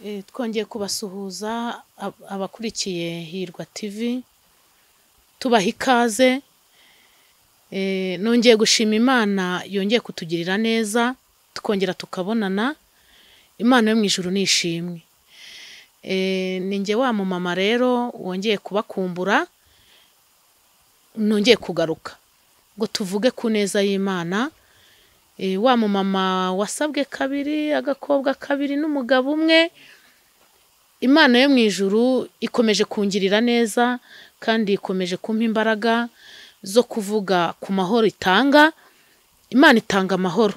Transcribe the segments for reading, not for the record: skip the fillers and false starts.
Twongeye kubasuhuza abakurikiye Hirwa TV, tubaha ikaze. Nongeye gushima Imana yongeye kutugirira neza, tukongera tukabonana. Imana yo mu ijuru ni ishimwe. Ni njye wa mumama rero wongeye kubakumbura, nongeye kugaruka ngo tuvuge ku neza y'Imana. Wa mumama wasabwe kabiri, agakobwa kabiri n'umugabo umwe. Imana yo mu ijuru ikomeje kungirira neza kandi ikomeje kumpa imbaraga zo kuvuga ku mahoro itanga. Imana itanga amahoro.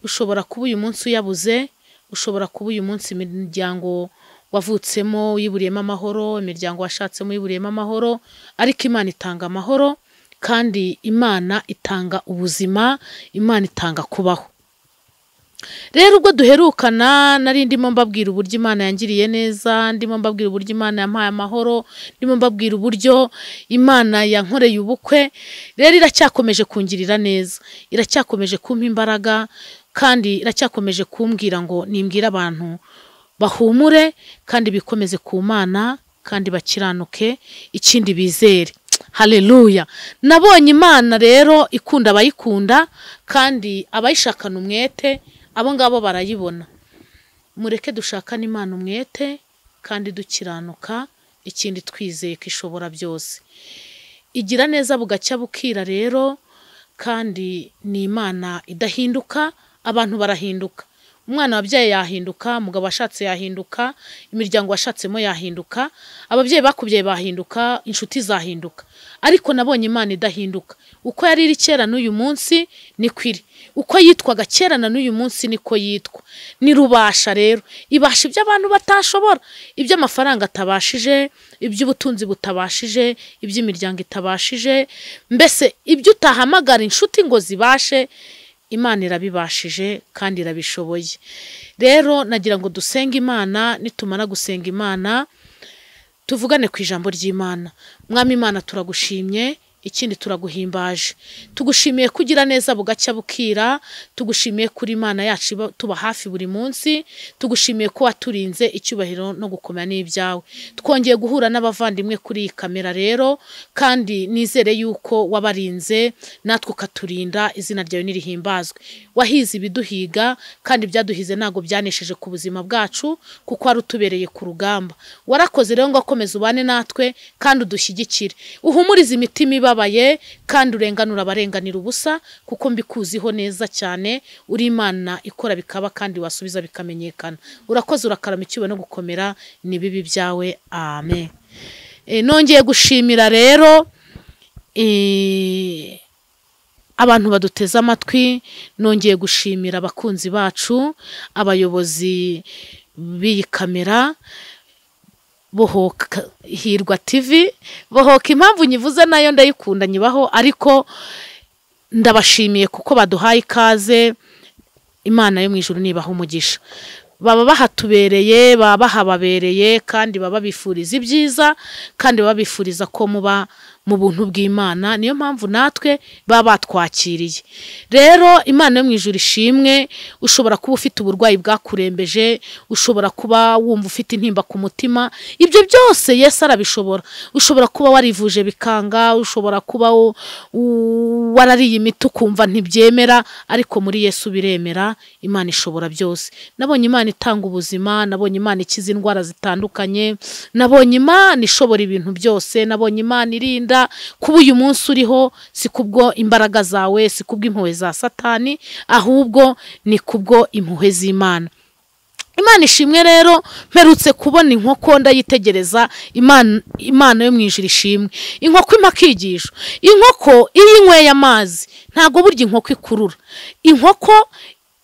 Ushobora kuba uyu munsi uyabuze, ushobora kuba uyu munsi imiryango wavutsemo uyiburiyemo amahoro, imiryango washatsemo uyiburiyemo amahoro, ariko Imana itanga amahoro kandi Imana itanga ubuzima, Imana itanga kubaho. Rero ubwo duherukana nari ndimo mbabwira uburyo Imana yangiriye neza, ndimo mbabwira uburyo Imana yampaye amahoro, ndimo mbabwira uburyo Imana yankoreye ubukwe. Rero iracyakomeje kungirira neza, iracyakomeje kumpa imbaraga kandi iracyakomeje kumbwira ngo nimbwire abantu bahumure kandi bikomeze ku Mana kandi bakiranuke, ikindi bizere. Haleluya. Nabonye Imana rero ikunda abayikunda kandi abayishakana umwete, abo ngabo barayibona. Mureke dushakane Imana umwete kandi dukiranuka, ikindi twizeye ko ishobora byose. Igira neza bugacya bukira rero, kandi ni Imana idahinduka, abantu barahinduka. Umwana wabyaye yahinduka, umugabo washatse yahinduka, imiryango washatsemo yahinduka, ababyeyi bakubyaye bahinduka, inshuti zahinduka. Ariko nabonye Imana idahinduka. Uko yari iri kera n'uyu munsi niko iri, uko yitwaga kera na n'uyu munsi niko yitwa. Ni rubasha rero, ibasha ibyo abantu batashobora, ibyo amafaranga atabashije, iby'ubutunzi butabashije, iby'imiryango itabashije, mbese ibyo utahamagara inshuti ngo zibashe, Imana irabibashije kandi irabishoboye. Rero nagira ngo dusenge Imana, nitumara gusenga Imana tuvugane ku ijambo ry'Imana. Mwami Imana turagushimye, ikindi turaguhimbaje. Tugushimiye kugira neza bugacya bukira, tugushimiye kuri Imana yacu tuba hafi buri munsi, tugushimiye ko waturinze, icyubahiro no gukomera n'ibyawe. Twongeye guhura n'abavandimwe kuri iyi kamera rero, kandi nizere yuko wabarinze natwe ukaturinda, izina ryawe nirihimbazwe. Wahize ibiduhiga kandi ibyaduhize ntago byanesheje ku buzima bwacu, kuko wari utubereye ku rugamba. Warakoze rero ngo akomeze ubane natwe kandi udushyigikire, uhumurize imitima ibabaye kandi urenganura abarenganira ubusa, kuko mbikuziho neza cyane, uri Imana ikora bikaba kandi wasubiza bikamenyekana. Urakoze, urakarama, icyubahiro no gukomera ni bibi byawe. Amen. Nongeye gushimira rero abantu baduteze amatwi, nongeye gushimira abakunzi bacu, abayobozi b'iyi kamera Bohoka Hirwa TV. Bohoka impamvu nyivuze nayo ndayikunda nyibaho, ariko ndabashimiye kuko baduhaye ikaze. Imana yo mu ijuru nibaha umugisha. Baba bahatubereye, baba bahababereye kandi baba bifuriza ibyiza kandi baba bifuriza ko muba mu buntu bw'Imana. Niyo mpamvu natwe baba batwakiriye. Rero Imana yo mu ijuru ishimwe. Ushobora kuba ufite uburwayi bwakurembeje, ushobora kuba wumva ufite intimba ku mutima, ibyo byose Yesu arabishobora. Ushobora kuba warivuje bikanga, ushobora kuba warariye imiti ukumva ntibyemera, ariko muri Yesu biremera. Imana ishobora byose. Nabonye Imana itanga ubuzima, nabonye Imana ikiza indwara zitandukanye, nabonye Imana ishobora ibintu byose, nabonye Imana irinda. Kuba uyu munsi uriho si kubwo imbaraga zawe, si kubwo impuhwe za Satani, ahubwo ni kubwo impuhwe z'Imana. Imana ishimwe. Rero mperutse kubona inkoko ndayitegereza. Imana yo mu ijuru ishimwe. Inkoko impa akigisho. Inkoko iyo inyweye amazi, ntago burya inkoko ikurura. Inkoko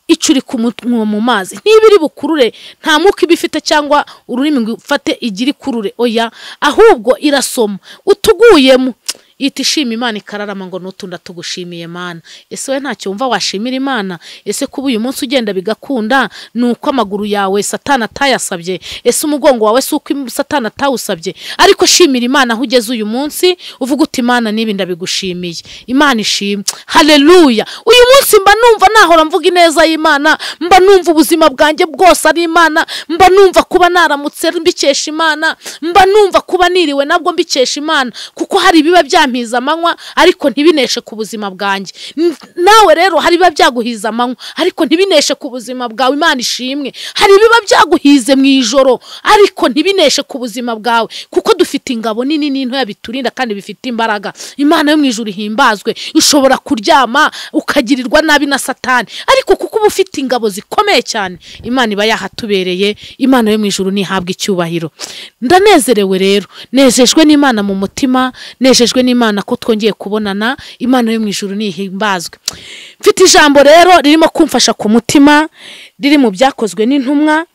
icurika umunwa mu mazi, niba iri bukurure nta mwuka iba ifite cyangwa ururimi ngo ifate igire ikurure, oya, ahubwo irasoma utuguyemo. Ihita ishima Imana ikararama ngo n'utunda tugushimiye Mana. Ese we ntacyo wumva washimira Imana? Ese kuba uyu munsi ugenda bigakunda ni uko amaguru yawe Satani atayasabye? Ese umugongo wawe si uko Satani atawusabye? Ariko shimira Imana aho ugeze uyu munsi, uvuga uti Imana nibi ndabigushimiye. Imana ishimwe. Haleluya. Uyu munsi mba numva nahora mvuga ineza y'Imana, mba numva ubuzima bwanjye bwose ari Imana, mba numva kuba naramutse mbikesha Imana, mba numva kuba niriwe nabwo mbikesha Imana, kuko hari ibiba byampiza amanywa ariko ntibineshe ku buzima bwanjye. Nawe rero hari ibiba byaguhiza amanywa ariko ntibineshe ku buzima bwawe. Imana ishimwe. Hari ibiba byaguhize mu ijoro ariko ntibineshe ku buzima bwawe, kuko dufite ingabo nini n'intoya biturinda kandi bifite imbaraga. Imana yo mu ijuru ihimbazwe. Ushobora kuryama ukagirirwa nabi na Satani, ariko kuko uba ufite ingabo zikomeye cyane, Imana iba yahatubereye. Imana yo mu ijuru nihabwa icyubahiro. Ndanezerewe rero, nejejwe n'Imana mu mutima, nejejwe n'Imana ko twongeye kubonana. Imana yo mu ijuru nihimbazwe. Mfite ijambo rero ririmo kumfasha ku mutima, riri mu byakozwe n'intumwa.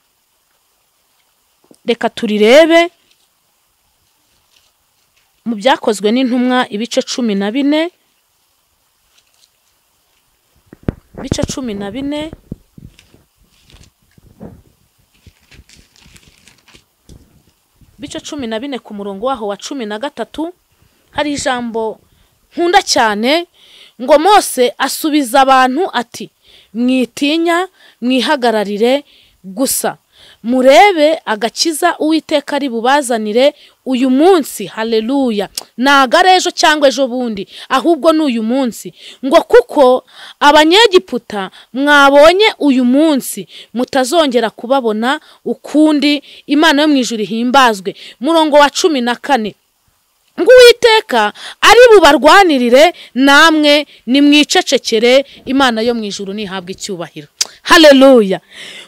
Reka turirebe mu byakozwe n'intumwa ibice 14, ibice 14. Ibice 14 ku murongo waho wa 13, hari ijambo nkunda cyane ngo Mose asubiza abantu ati mwitinya, mwihagararire gusa, murebe agakiza Uwiteka ari bubazanire uyu munsi. Haleluya. Ntago ari ejo cyangwa ejo bundi, ahubwo ni uyu munsi. Ngo kuko Abanyegiputa mwabonye uyu munsi mutazongera kubabona ukundi. Imana yo mu ijuru ihimbazwe. Murongo wa 14, ngo Uwiteka ari bubarwanirire namwe nimwicecekere. Imana yo mu ijuru nihabwa icyubahiro. Haleluya.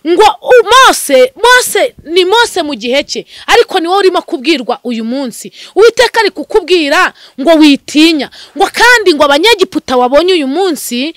Ngo Mose ni Mose mu gihe cye, ariko ni wowe urimo kubwirwa uyu munsi. Uwiteka ari kukubwira ngo witinya, ngo kandi ngo Abanyegiputa wabonye uyu munsi,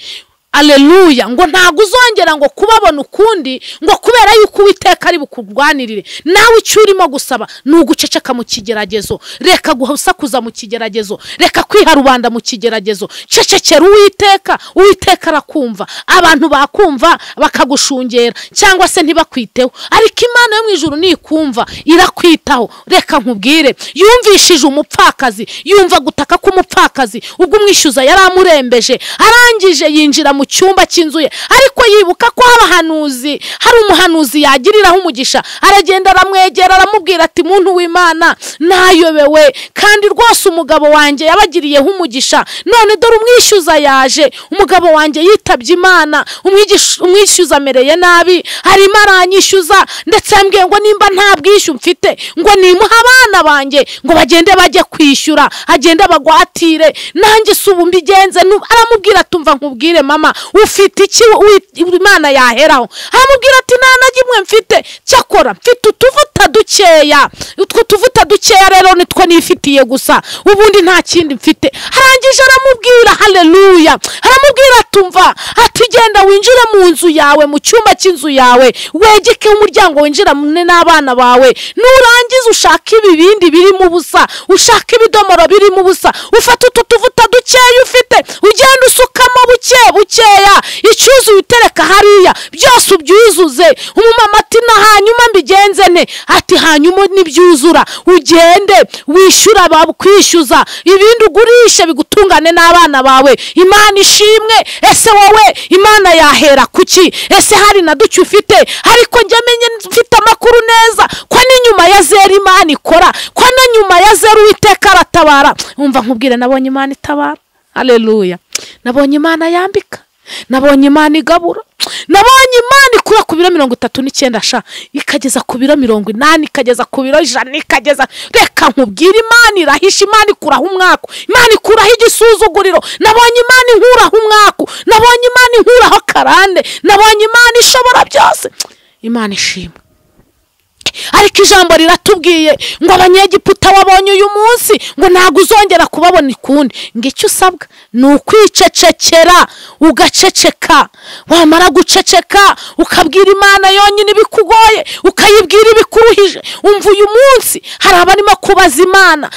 aleluya, ngo ntago uzongera ngo kubabona ukundi, ngo kubera yuko Uwiteka ari bukurwanirire. Nawe icyo urimo gusaba ni uguceceka mu kigeragezo, reka gusakuza mu kigeragezo, reka kwiha rubanda mu kigeragezo. Cecekera Uwiteka, Uwiteka arakumva. Abantu bakumva bakagushungera cyangwa se ntibakwiteho, ariko Imana yo mu ijuru nikumva irakwitaho. Reka nkubwire, yumvishije umupfakazi, yumva gutaka k'umupfakazi ubwo umwishyuza yaramurembeje, arangije yinjira mu cyumba cy'inzu ye, ariko yibuka ko abahanuzi, hari umuhanuzi yagiriraho umugisha, aragenda aramwegera aramubwira ati muntu w'Imana, nayobewe kandi rwose umugabo wanjye yabagiriyeho umugisha, none dore umwishyuza yaje, umugabo wanjye yitabye Imana, umwishyuza amereye nabi, arimo aranyishyuza, ndetse yambwiye ngo nimba nta bwishyu mfite ngo nimuhe abana banjye ngo bagende bajye kwishyura, agende bagwatire, nanjye si ubu mbigenze. Aramubwira tumva nkubwire mama, ufite iki Imana yaheraho? Aramubwira ati nta na kimwe mfite, cyakora mfite utuvuta dukeya, utwo tuvuta dukeya rero nitwo nifitiye gusa, ubundi nta kindi mfite. Arangije aramubwira, haleluya, aramubwira atumva ati genda winjire mu nzu yawe, mu cyumba cy'inzu yawe, wegeke umuryango winjira n'abana bawe, nurangiza ushaka ibibindi birimo ubusa, ushaka ibidomoro birimo ubusa, ufate utu tuvuta dukeya ufite, ugenda usukamo buke bukeya, icyuzuye utereka hariya, byose ubyuzuze. Umumama ati na hanyuma mbigenze nte? Ati hanyuma nibyuzura ugende wishyura bakwishyuza, ibindi ugurishe bigutungane n'abana bawe. Imana ishimwe. Ese wowe Imana yahera kuki? Ese hari na duke ufite? Ariko njye menye mfite amakuru neza ko n'inyuma ya zero Imana ikora, ko n'inyuma ya zero Uwiteka aratabara. Umva nkubwire, nabonye Imana itabara. Haleluya. Nabonye Imana yambika, nabonye Imana igabura, nabonye Imana ikura ku biro 39 sha ikageza ku biro 80, ikageza ku biro 100, ikageza. Reka nkubwire, Imana irahisha, Imana ikuraho umwaku, Imana ikuraho igisuzuguriro. Nabonye Imana inkuraho umwaku, nabonye Imana inkuraho karande, nabonye Imana ishobora byose. Imana ishimwe. Ariko ijambo riratubwiye ngo abanyegiputa wabonye uyu munsi ngo ntago uzongera kubabona ikundi. Ngo icyo usabwa ni ukwicecekera, ugaceceka. Wamara guceceka ukabwira Imana yonyine ibikugoye, ukayibwira ibikuruhije. Umva uyu munsi hari abarimo kubaza Imana,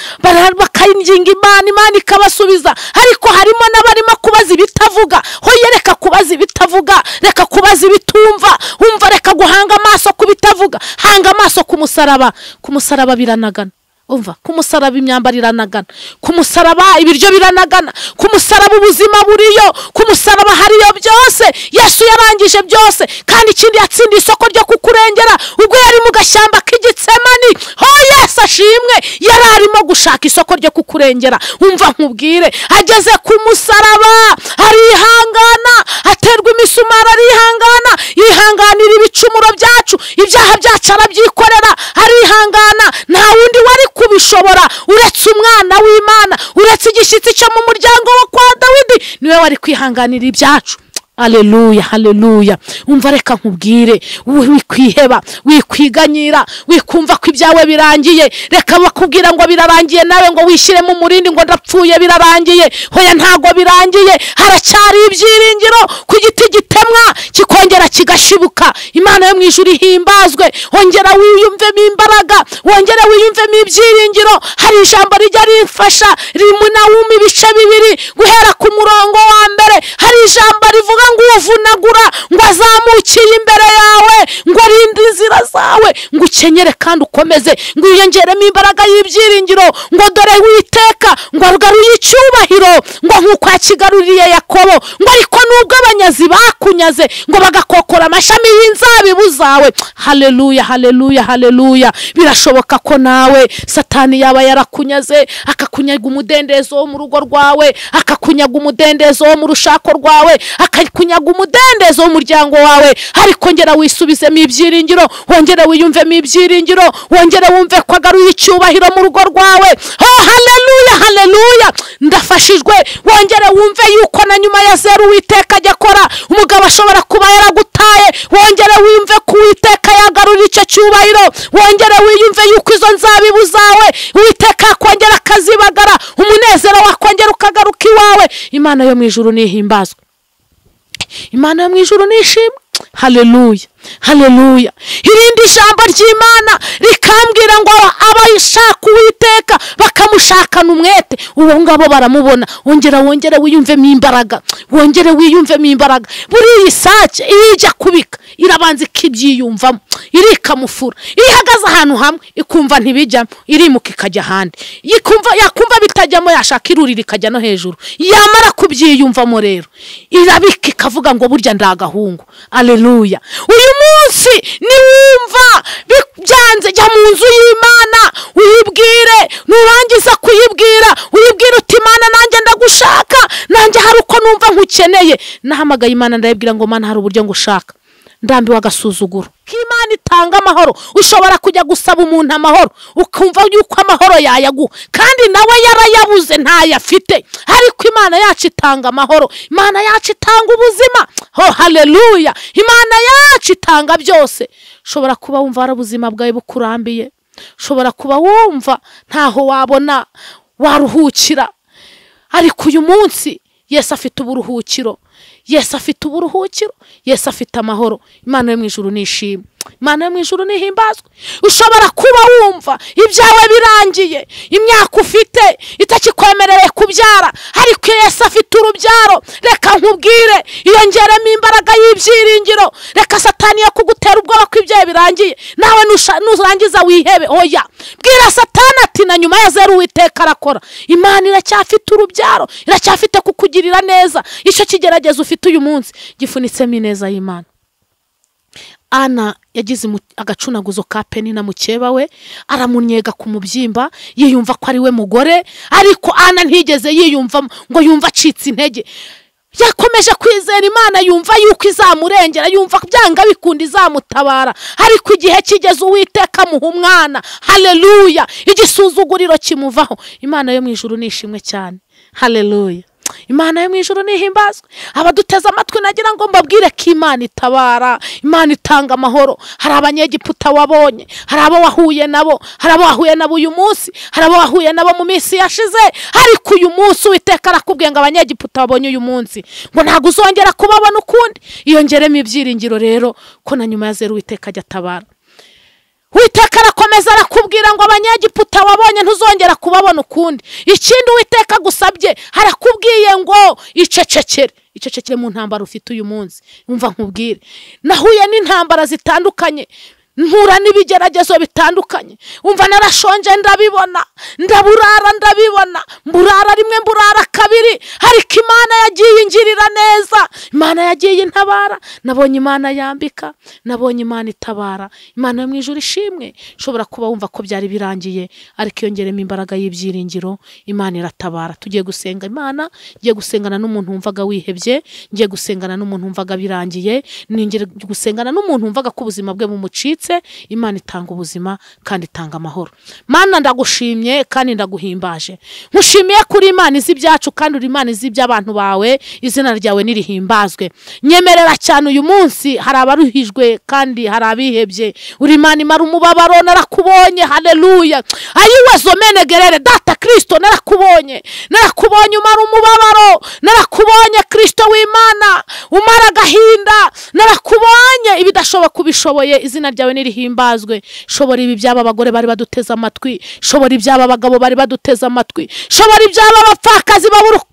bakayinginga Imana, Imana ikabasubiza. Ariko harimo n'abarimo kubaza ibitavuga. Hoye reka kubaza ibitavuga, reka kubaza ibitumva. Umva reka guhanga amaso ku bitavuga, hanga amaso ku musaraba. Ku musaraba biranagana. Umva, ku musaraba imyambaro iranagana, ku musaraba ibiryo biranagana, ku musaraba ubuzima buriyo, ku musaraba hariyo byose. Yesu yarangije byose, kandi ikindi yatsindiye isoko ryo kukurengera ubwo yari mu gashyamba k'Igitsemani. Ho Yesu ashimwe, yari arimo gushaka isoko ryo kukurengera. Umva nkubwire, ageze ku musaraba arihangana, aterwa imisumari arihangana, yihanganira ibicumuro byacu, ibyaha byacu arabyikorera, arihangana. Nta wundi wari kubishobora uretse umwana w'Imana, uretse igishyitsi cyo mu muryango wo kwa Dawidi, niwe wari kwihanganira ibyacu. Haleluya, haleluya. Umva reka nkubwire, wikwiheba, wikwiganyira, wikumva ko ibyawe birangiye. Reka bakubwira ngo birarangiye nawe ngo wishyire mu murindi ngo ndapfuye birarangiye. Hoya ntago birangiye, haracyari ibyiringiro ku giti gitemwa kikongera kigashibuka. Imana yo mu ijuru ihimbazwe. Wongera wiyumvemo imbaraga, wongera wiyumvemo ibyiringiro. Hari ijambo rijya rimfasha rimunawumi ibice bibiri guhera ku murongo wa mbere. Hari ijambo rivuga ngo uvunagura ngo azamukiye imbere yawe, ngo arinde inzira zawe, ngo ukenyere kandi ukomeze, ngo wiyongeremo imbaraga y'ibyiringiro, ngo dore Uwiteka ngo arugaruye icyubahiro, ngo nk'uko yakigaruriye Yakobo, ngo ariko nubwo abanyazi bakunyaze ngo bagakokora amashami y'inzabibu zawe. Haleluya, haleluya, haleluya. Birashoboka ko nawe Satani yaba yarakunyaze, akakunyaga umudendezo wo mu rugo rwawe, akakunyaga umudendezo wo mu rushako rwawe, akakunyaga umudendezo w'umuryango wawe. Ariko ngera wisubizemo ibyiringiro, wongere wiyumvemo ibyiringiro, wongere wumve ko agaruye icyubahiro mu rugo rwawe. Oh haleluya, haleluya. Ndafashijwe. Wongere wumve yuko na nyuma ya zeru Uwiteka ajya akora. Umugabo ashobora kuba yaragutaye, wongere wumve ko Uwiteka yagarura icyo cyubahiro. Wongere wiyumve yuko izo nzabibu zawe Uwiteka akongera akazibagara, umunezero wakongera ukagaruka iwawe. Imana yo mu ijuru nihimbazwe, Imana yo mu ijuru nishimwe. Haleluya, haleluya. Irindi jambo ry'Imana rikambwira ngo abayishaka Uwiteka bakamushakana umwete, uwo ngabo baramubona. Wongera wongere wiyumvemo imbaraga, wongere wiyumvemo imbaraga. Buri isake ijya kubika irabanza ikibyiyumvamo, irikamufura. Ihagaze ahantu hamwe ikumva ntibijyamo, irimuka ikajya ahandi. Ikumva yakumva bitajyamo, yashaka irurira ikajya no hejuru. Yamara kubyiyumvamo rero irabika ikavuga ngo burya ndagahungu. Haleluya. Uyu munsi niwumva byanze, jya mu nzu y'Imana uyibwire. Nurangiza kuyibwira uyibwire uti Imana nanjye ndagushaka, nanjye hari uko numva nkukeneye. Nahamagaye Imana ndayibwira ngo Mana hari uburyo ngushaka, ndambiwe agasuzuguro. Imana itanga amahoro. Ushobora kujya gusaba umuntu amahoro ukumva yuko amahoro yayaguha, kandi nawe yarayabuze ntayafite. Ariko Imana yacu itanga amahoro, Imana yacu itanga ubuzima. Oh haleluya. Imana yacu itanga byose. Ushobora kuba wumva ari ubuzima bwawe bukurambiye, ushobora kuba wumva ntaho wabona waruhukira, ariko uyu munsi Yesu afite uburuhukiro, Yesu afite uburuhukiro, Yesu afite amahoro. Imana yo mu ijuru nishimwe, Imana yo mu ijuru nihimbazwe. Ushobora kuba wumva ibyawe birangiye, imyaka ufite itakikwemerereye kubyara, ariko Yesu afite urubyaro. Reka nkubwire, iyongeremo imbaraga y'ibyiringiro. Reka Satani yakugutera ubwoba ko ibyawe birangiye, nawe nurangiza wihebe. Oya, bwira Satani ati na nyuma ya zeru Uwiteka arakora. Imana iracyafite urubyaro, iracyafite kukugirira neza. Icyo kigeragezo ufite uyu munsi gifunitsemo ineza y'Imana. Ana yagize agacunaguzo ka Penina mukeba we, aramunyega ku mubyimba, yiyumva ko ari we mugore. Ariko Ana ntigeze yiyumva ngo yumva acitse intege. Yakomeje kwizera Imana, yumva yuko izamurengera, yumva byanga bikunda izamutabara. Ariko igihe kigeze Uwiteka amuha umwana. Haleluya. Igisuzuguriro kimuvaho. Imana yo mu ijuru nishimwe cyane. Haleluya. Imana yo mu ijuru nihimbazwe. Abaduteze amatwi nagira ngo mbabwire ko Imana itabara, Imana itanga amahoro. Hari abanyegiputa wabonye, hari abo wahuye nabo, hari abo wahuye nabo uyu munsi, hari abo wahuye nabo mu minsi yashize, ariko uyu munsi Uwiteka arakubwiye ngo abanyegiputa wabonye uyu munsi ngo ntabwo uzongera kubabona ukundi. Iyongeremo ibyiringiro rero ko na nyuma ya zeru Uwiteka ajya atabara. Uwiteka arakomeza arakubwira ngo abanyegiputa wabonye ntuzongera kubabona ukundi. Ikindi Uwiteka agusabye, arakubwiye ngo icecekere. Icecekere mu ntambara ufite uyu munsi. Umva nkubwire, nahuye n'intambara zitandukanye, mpura n'ibigeragezo bitandukanye. Umva narashonje ndabibona, ndaburara ndabibona, mburara rimwe mburara kabiri, ariko Imana yagiye ingirira neza, Imana yagiye intabara. Nabonye Imana yambika, nabonye Imana itabara. Imana yo mu ijuru ishimwe. Ushobora kuba wumva ko byari birangiye, ariko yongeremo imbaraga y'ibyiringiro, Imana iratabara. Tugiye gusenga Imana, ngiye gusengana n'umuntu wumvaga wihebye, ngiye gusengana n'umuntu wumvaga birangiye, ngiye gusengana n'umuntu wumvaga ko ubuzima bwe bumucitse. Imana itanga ubuzima kandi itanga amahoro. Mana ndagushimye kandi ndaguhimbaje. Nkushimiye kuri Imana izi ibyacu kandi uri Imana izi iby'abantu bawe, izina ryawe nirihimbazwe. Nyemerera cyane uyu munsi hari abaruhijwe kandi hari abihebye. Uri Imana imara umubabaro, narakubonye. Haleluya. Ayiwe zomene gerere data Kristo, narakubonye. Narakubonye umara umubabaro, narakubonye Kristo w'Imana umara agahinda, narakubonye ibidashoboka kubishoboye, izina ryawe nirihimbazwe. Shobora ibi byaba abagore bari baduteze amatwi, shobora ibyaba abagabo bari baduteze amatwi, shobora ibyaba abapfakazi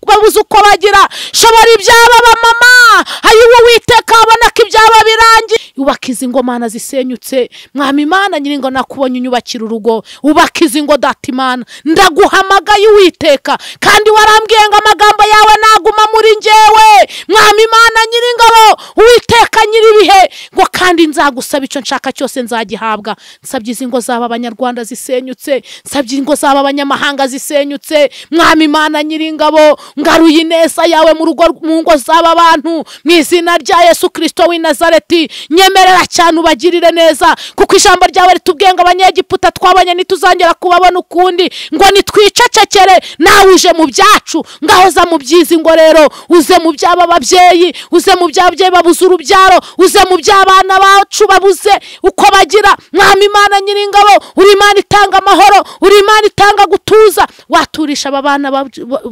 babuze uko bagira, shobora ibyaba abamama. Ayiwe Uwiteka abona ko ibyaba birangiye. Ubaka izi ngo Mana zisenyutse, Mwami Imana nyiringo nakubonye unyubakira urugo, ubaka izi ngo data Imana. Ndaguhamagaye Uwiteka, kandi warambwiye ngo amagambo yawe naguma muri njyewe. Mwami Imana nyiringabo, Uwiteka nyiribihe, ngo kandi nzagusaba icyo nshaka cyose nzagihabwa. Nsabye izi ngo zaba abanyarwanda zisenyutse, nsabye ingo zaba abanyamahanga zisenyutse. Mwami Imana nyiringabo, ngaruye ineza yawe mu rugo, mu ngo zaba abantu, mu izina rya Yesu Kristo w'i Nazareti. Nyemerera cyane ubagirire neza, kuko ijambo ryawe ritubwiye ngo abanyegiputa twabonye ntituzongera kubabona ukundi, ngo nitwicecekere. Nawe uje mu byacu, ngaho za mu byizi ngo rero uze mu byaba babyeyi, uze mu byabyeyi babuze urubyaro, uze mu by'abana bacu babuze uko bagira. Mwami Imana nyiringabo, uri Imana itanga amahoro, uri Imana itanga gutuza. Waturisha aba bana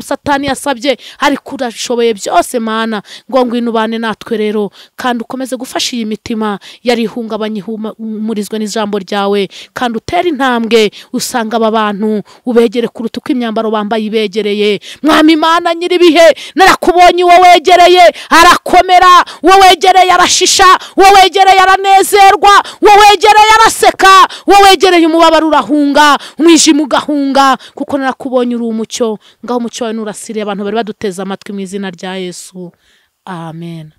Satani yasabye, ariko urashoboye byose Mana. Ngo ngwino ubane natwe rero, kandi ukomeze gufasha iyi mitima yari ihungabanye ihumurizwe n'ijambo ryawe, kandi utere intambwe usanga aba bantu ubegere kuruta uko imyambaro bambaye ibegereye. Mwami Imana nyiribihe, narakubonye uwo wegereye arakomera, uwo wegereye arashisha, uwo wegereye aranezerwa, uwo wegereye araseka, uwo wegereye umubabaro urahunga, umwijima ugahunga, kuko narakubonye uri umucyo. Ngaho umucyo wawe nurasiriye abantu bari baduteze amatwi mu izina rya Yesu. Amen.